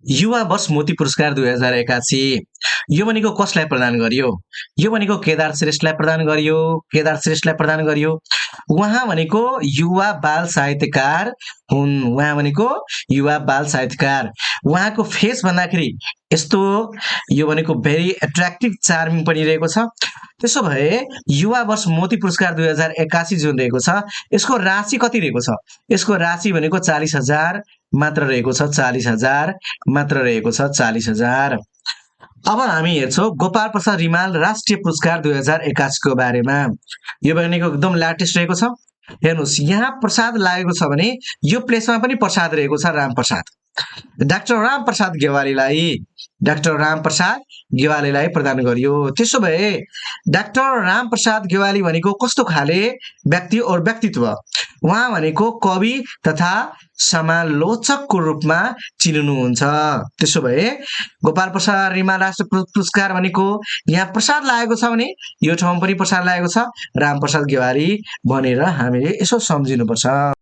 युवा वर्ष मोती पुरस्कार 2081 यो भनेको कसलाई प्रदान गरियो? यो भनेको केदार श्रेष्ठलाई प्रदान गरियो। केदार श्रेष्ठलाई प्रदान गरियो। उहाँ भनेको युवा बाल साहित्यकार हुन्। उहाँ भनेको युवा बाल साहित्यकार। उहाँको फेस भन्दाखेरि यस्तो यो भनेको भेरी एट्र्याक्टिभ चार्मिङ पनि रहेको छ। त्यसो भए युवा वर्ष मोती पुरस्कार 2081 जुन रहेको छ यसको राशि कति रहेको छ? यसको राशि भनेको 40,000 मात्र रहेको छ। 40,000 मात्र रहेको छ। 40,000। अब हामी हेर्छौँ गोपाल प्रसाद रिमाल राष्ट्रिय पुरस्कार 2081 को बारेमा। यो भनेको एकदम लेटेस्ट रहेको छ। हेर्नुहोस् यहाँ प्रसाद लागेको छ भने यो प्लेसमा पनि प्रसाद रहेको छ, रामप्रसाद। डाक्टर रामप्रसाद गेवालीलाई प्रदान गरियो। त्यसो भए डाक्टर रामप्रसाद गेवाली भनेको कस्तो खाले व्यक्ति और व्यक्तित्व? उहाँ भनेको कवि तथा समालोचकको रूपमा चिनिनुहुन्छ। त्यसो भए गोपाल प्रसाद रिमाल राष्ट्रिय पुरस्कार भनेको यहाँ प्रसाद लागेको छ भने यो ठाउँ पनि प्रसाद लागेको छ, रामप्रसाद गेवाली भनेर हामीले यसो सम्झिनुपर्छ।